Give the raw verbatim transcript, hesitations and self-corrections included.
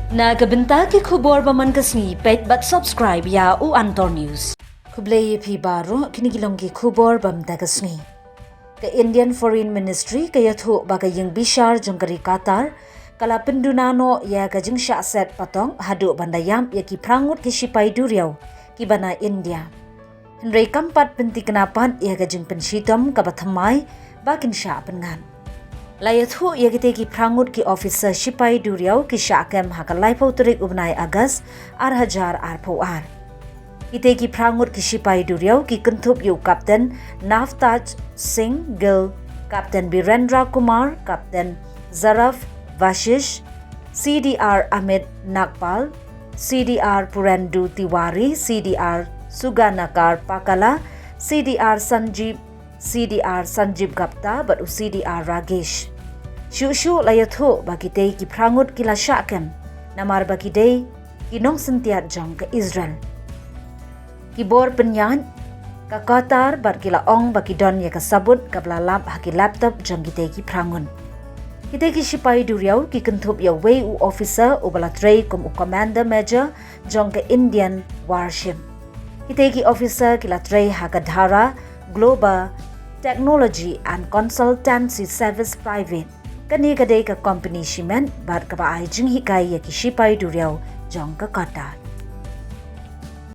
Na ka bynta ki khubor ba man ka sngi, peit bad subscribe ïa u Antor News. Khublei ïa phi baroh, kine ki long ki khubor ba mynta ka sngi. Ka Indian Foreign Ministry ka ïathuh ba ka ïing bishar jong ka ri Qatar ka la pynduna noh ïa ka jingshah set patong haduh ban da ïap ïa ki phra ngut ki shipai duriaw kiba na India. Hynrei kam pat pynthikna pat ïa ka jingpynshitom kaba thymmai ba kin shah pynngat. La ïathuh ïa kitei ki phra ngut ki officer shipai duriaw ki shah kem ha ka laiphew tarik u bnai August ar hajar arphew ar. Kitei ki phra ngut ki shipai duriaw ki kynthup ïa u Captain Navtaj Singh Gill, Captain Birendra Kumar, Captain Zaraf Vashish, C D R Amit Nagpal, C D R Purendu Tiwari, C D R Suganakar Pakala, C D R Sanjeev, C D R Sanjeev Gupta bad u C D R Ragesh. Shuh shuh la ïathuh ba kitei ki phra ngut ki la shah kem namar ba ki dei ki nongsyntiat jong ka Israel. Ki bor pynïaid ka Qatar bad ki la ong ba ki don ïa ka sabut kaba la lap ha ki laptop jong kitei ki phra ngut. Kitei ki shipai duriaw ki kynthup ïa uwei u officer uba la trei kum u Commander Major jong ka Indian Warship. Kitei ki officer ki la trei ha ka Dhara Global Technology and Consultancy Service Private. Kane ka dei ka company shimet bad kaba ai jinghikai ïa ki shipai duriaw jong ka Qatar.